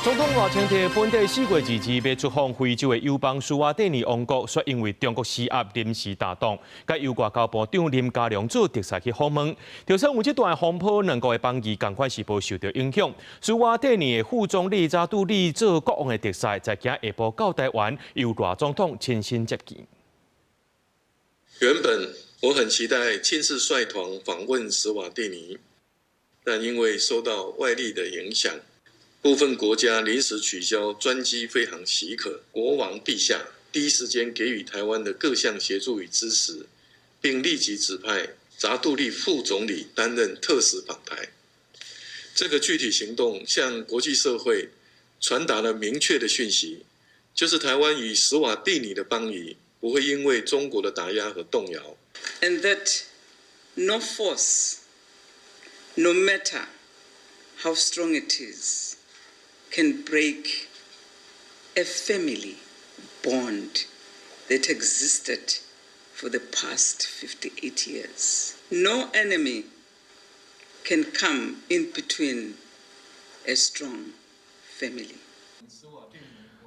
總統賴清德本底4月22日欲出訪非洲的友邦史瓦帝尼王國，卻因為中國施壓臨時打擋，佮由外交部長林佳龍做特使去訪問。就算有這段風波，兩國的邦誼仝款是無受著影響。史瓦帝尼的副總理扎杜利做國王的特使，在今下晡到台灣，由賴總統親身接見。原本我很期待親自率團訪問史瓦帝尼，但因為受到外力的影響，部分國家臨時取消專機飛航許可，國王陛下第一時間給予台灣的各項協助與支持，並立即指派扎杜利副總理擔任特使訪台。這個具體行動向國際社會傳達了明確的訊息，就是台灣與史瓦帝尼的邦誼不會因為中國的打壓和動搖。 And that no force, no matter how strong it is, can break a family bond that existed for the past 58 years. No enemy can come in between a strong family.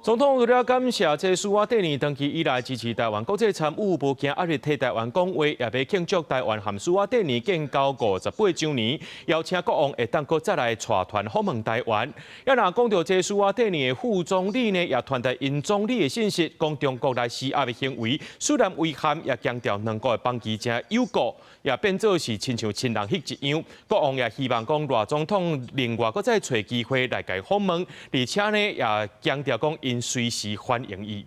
總統除了感謝這史瓦帝尼長期以來支持台灣國際參與，無驚壓力替台灣講話，也欲慶祝台灣和史瓦帝尼建交58週年，邀請國王會當閣再來帶團訪問台灣。也若講著這史瓦帝尼的副總理呢，也傳達𪜶總理的信息，講中國來施壓的行為雖然遺憾，也強調兩國的邦誼誠友固，也變做是親像親人彼一樣。國王也希望講賴總統另外閣再揣機會來共訪問，而且呢也強調講𪜶隨時歡迎伊。